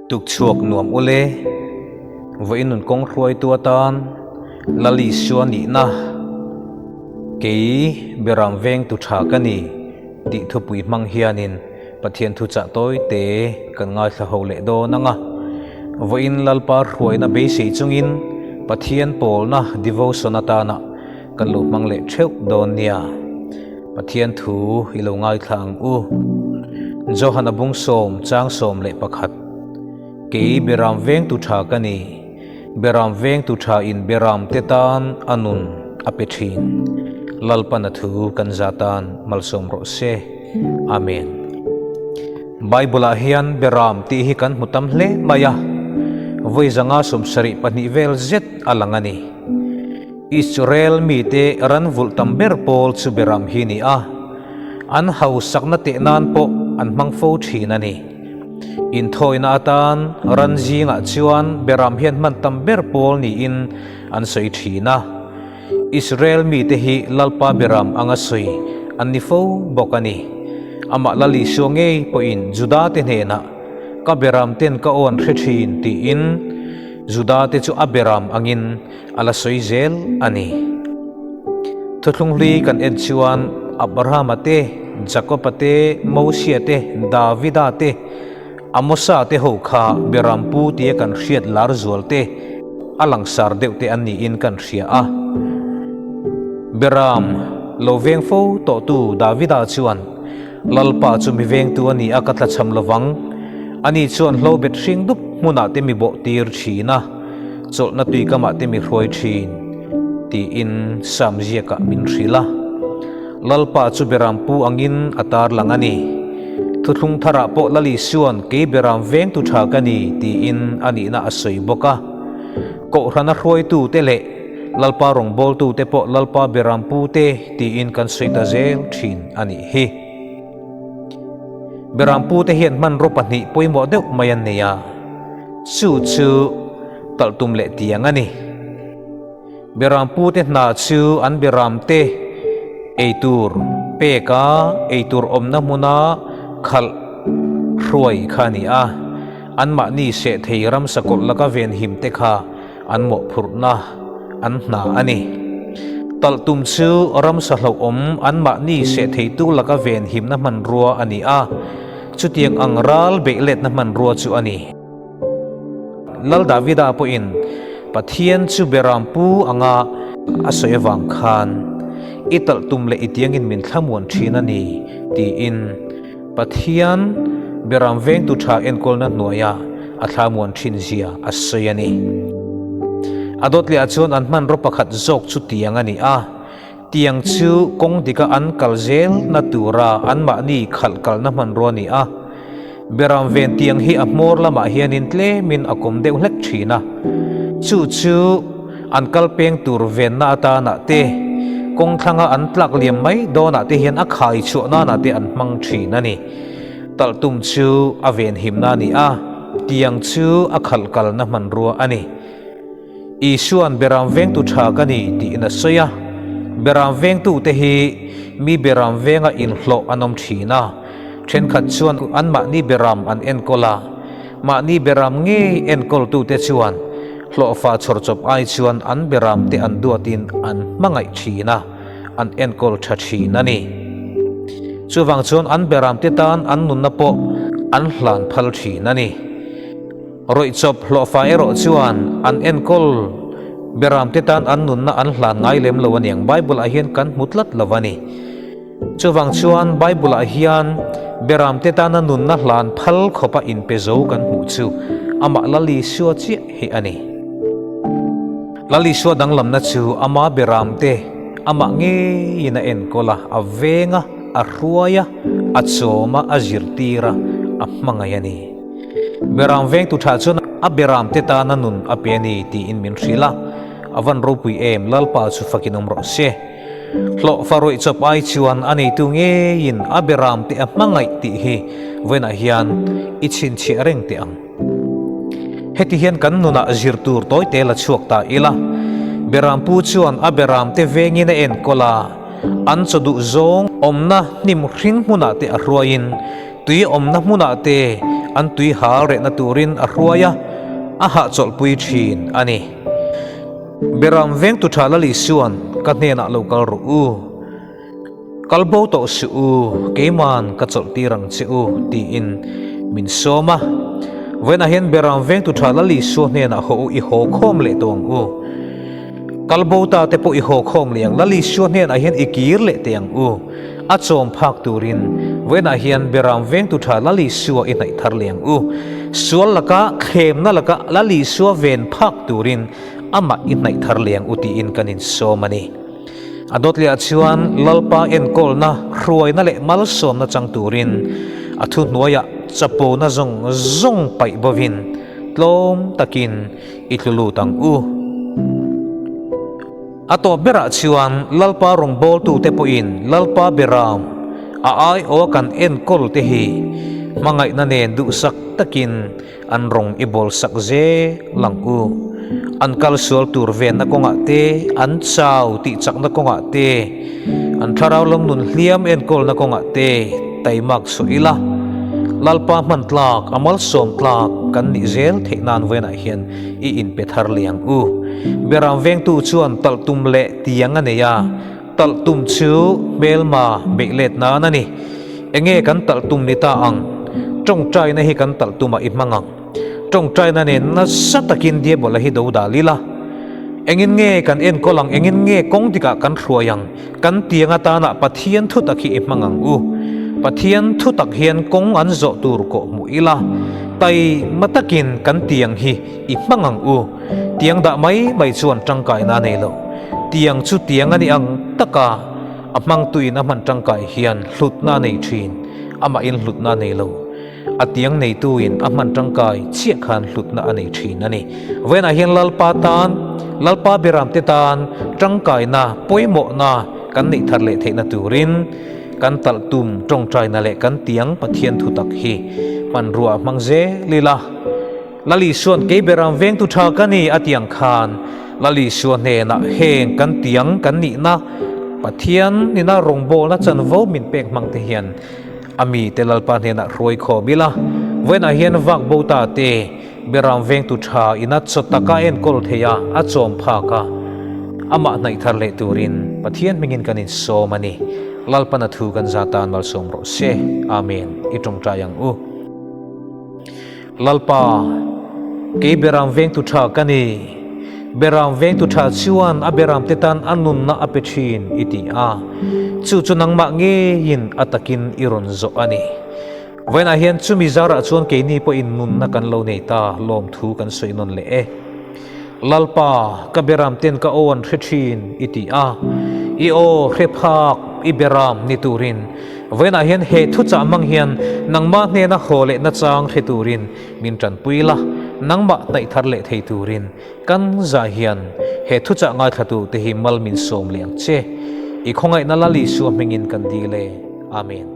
Tukchhuak nuam ule, vawiin nun kawng hruaitu atan Lal Isua nihna kei Beram vengtu tha ka ni tih thupui hmang hianin Pathian thuchah tawi te kan ngaithla ho leh dawn ang a. Vawiin Lalpa hruaina beisei chungin Pathian pawlna devotion atana kan lo hmang leh theuh dawn nia. Pathian thu i lo ngaithla ang u. Johana bung sawm chang 11 Kei Beram vengtu tha ka ni, Beram vengtu tha in Beram te tan a nun a pe thin. Lalpan a thu kan za tan malsawm rawh se. Amen. Bible ah hian Beram tih hi kan hmu tam hle mai a, vawi zanga 72 vel zet a lang a ni. Israel mite ran vulh tam ber pawl chu Beram hi ni a, an hausakna teh nan pawh an hmang fo thin a ni. Inthawina atan ran zingah chuan Beram hian hman tam ber pawl niin an sawi thin a. Israel mite hi Lalpa Beram anga sawi an ni fo bawk a ni. Amah Lal Isua ngei pawhin Judate hnenah, Ka Beram ten ka aw an hre thin tiin Judate chu a Beram angin a la sawi zel a ni. Thuthlung hlui kan en chuan Abrahama te, Jakoba te, Mosia te, Davida te, Amosa te ho kha Berampu tia kan hriat lar zual te, a langsar deuh te an niin kan hria a. Beram lo veng fo tawhtu Davida chuan, Lalpa chu mi vengtu a ni a, ka tlachham lovang. Ani chuan hlobet hring dup hmunah te mi bawh tir thin a. Chawlhna tui kamah te mi hruai thin, tiin Sam ziakah min hrilh a. Lalpa chu Beram pu angin a tar lang a ni. Thuthlung tharah pawh Lal Isua'n kei Beram vengtu tha ka ni, tiin a nihna a sawi bawk a. Kohhrana hruaitute leh Lalpa rawngbawltute pawh Lalpa Beram pute tiin kan sawi ta zel thin a nih hi. Beram pute hian hmanraw pahnih pawimawh deuh mai an nei a. Chu chu talh tum leh tiang a ni. Beram pute hna chu an beramte eitur pek a, eitur awmna hmuna khalh hruai kha a ni a. Anmahni seh thei ramsa kawlh laka venhim te kha an mawhphurhna an hna a ni. Talh tum chu ramsa hlauhawm anmahni seh theitu laka venhimna hmanrua a ni a. Chutiang ang ral beih letna hmanrua chu a ni. Lal Davida pawhin Pathian chu Beram pu anga a sawi avang khan, I talh tum leh i tiangin min thlamuan thin a ni, tiin Pathian Beram vengtu tha enkawlna hnuaia a thlamuan thin zia a sawi a ni. A dawt lehah chuan an hmanraw pakhat zawk chu tiang a ni a. Tiang chu kawng dika an kal zel na tura anmahni khalh kalna hmanrua a ni a. Beram ven tiang hi a hmawr lamah hianin tlemin a kawm deuh hlek thin a. Chu chu an kal peng tur venna atanah te, kawng thlanga an tlak liam mai dawnah te hian a khai chhuah nanah te an hmang thin a ni. Talh tum chu a venhimna a ni a, tiang chu a khalh kalna hmanrua a ni. Isua'n Beram vengtu tha ka ni tiin a sawi a. Beram vengtute hi mi beram venga inhlawh an awm thin a. Thenkhat chuan anmahni beram an enkawl a. Mahni beram ngei enkawltute chuan hlawhfa chhawr chawp ai chuan an beramte an duatin an hmangaih thin a, an enkawl tha thin a ni. Chuvang chuan an beramte tan an nunna pawh an hlan phal thin a ni. Rawih chawp hlawhfa erawh chuan an enkawl beramte tan an nunna an hlan ngai lem lo a niang. Bible-ah hian kan hmu tlat lo a ni. Chuvang chuan Bible-ah hian beramte tana nunna hlan phal khawpa inpe zo kan hmuh chu amah Lal Isua chiah hi a ni. Lal Isua danglamna chu ama beramte amah ngeiin a enkawl a, a veng a, a hruai a, a chawm a, a zirtir a, a hmangaih a ni. Beram vengtu tha chuan a beram te tana nun a pe a ni tiin min hrilh a, a van ropui em, Lalpa chu fakin awm rawh se. Hlawh farawih chawp ai chuan a neitu ngeiin a beram te a hmangaih tih hi vawiinah hian i chhinchhiah reng teh ang. Heti hian kan nunah zir tur tawi te la chhuak ta ila, Beram pu chuan a beram te vengin a enkawl a, an chaw duh zawng awmna hnim hring hmunah te a hruaiin, Tui awmna hmunah te an tui hal rehna turin a hruai a, a hahchawlhpui thin a ni. Beram vengtu tha Lal Isuan ka hnenah lo kal rawh u. Kal bo tawh suh u, keiman ka chawlh tir ang che u, tiin min sawm a. Vawiinah hian Beram vengtu tha Lal Isua hnenah haw u i haw khawm leh tawh ang u. Kal bo ta te pawh i haw khawm leh ang, Lal Isua hnenah hian i kir leh teh ang u. A chawm phak turin vawiinah hian Beram vengtu tha Lal Isua i hnaih thar leh ang u. Sual laka thlemna laka Lal Isua ven phak turin amah i hnaih thar leh ang u tiin kan insawm a ni. A dawtliah chuan Lalpa enkawlna, hruaina leh malsawmna chang turin a thuhnuaiah chapona zawng zawng paih bovin tlawm takin i tlu lut ang u. A tawp berah chuan Lalpa rawngbawltute pawhin Lalpa beram a aiawha kan enkawl te hi hmangaihna nen duhsak takin An rawng i bawl sak zel ang u. An kal sual tur venna kawngah te, an chau tih chakna kawngah te, an thlarau lam nun hliam enkawlna kawngah te taimak suah ila. Lalpa hman tlak, a malsawm tlak kan nih zel theih nan vawiinah hian i inpe thar leh ang u. Beram vengtu chuan talh tum leh tiang a nei a, Talh tum chu hmelma beih let nan a ni. Enge kan talh tum ni ta ang? Tawngtaina hi kan talh tumah i hmang ang. Tawngtaina nen nasa takin Diabola hi do dah lil a. Engin nge kan enkawl ang, engin nge kawng dikah kan hruai ang? Kan tiang atana Pathian thutak hi i hmang ang u. Pathian thutak hian kawng an zawh tur kawh hmuh ila, taima takin kan tiang hi i hmang ang u. Tiang dah mai mai chuan tangkaina a nei lo. Tiang chu tiang a nih ang taka a hmangtuin a hman tangkai hian hlutna a nei thin, amahin hlutna a nei lo. A tiang neituin a hman tangkai chiah khan hlutna a nei thin a ni. Vawiinah hian Lalpa tan, Lalpa Beramte tan tangkaina pawimawhna kan neih thar leh theihna turin kan talh tum tawngtaina leh kan tiang Pathian thutak hi hmanrua hmang zel ila. Lal Isua'n kei beram vengtu tha ka ni a ti ang khan Lal Isua hnenah heng kan tiang kan nihna Pathian nina rawngbawlna chanvo min pek hmang te hian a mite Lalpa hnenah hruai khawm ila vawiinah hian vak bo ta te beram vengtu tha ina chaw taka enkawl thei a a chawm phak a amah hnaih thar leh turin Pathian hmingin kan insawm a ni Lalpan a thu kan za tan malsawm rawh se Amen i tawngtai ang u. Lalpa, kei beram vengtu tha ka ni. Beram vengtu tha chuan a beramte tan a nunna a pe thin i ti a, chu chu nangmah ngeiin a takin i rawn zawh a ni. Vawiinah hian chumi zarah chuan keini pawhin nunna kan lo nei ta, lawmthu kan sawi nawn leh e. Lalpa, ka beram ten ka aw an hre thin, i ti a. I aw hre phak, i beram ni turin. Vawiinah hian he thuchah hmang hian nangmah hnena haw leh nachang hre turin min tanpui la, nangmah hnaih thar leh thei turin kan zah hian he thuchah ngaithlatu te hi mal min sawm leh ang che. I khawngaihna Lal Isua hmingin kan dil e. Amen.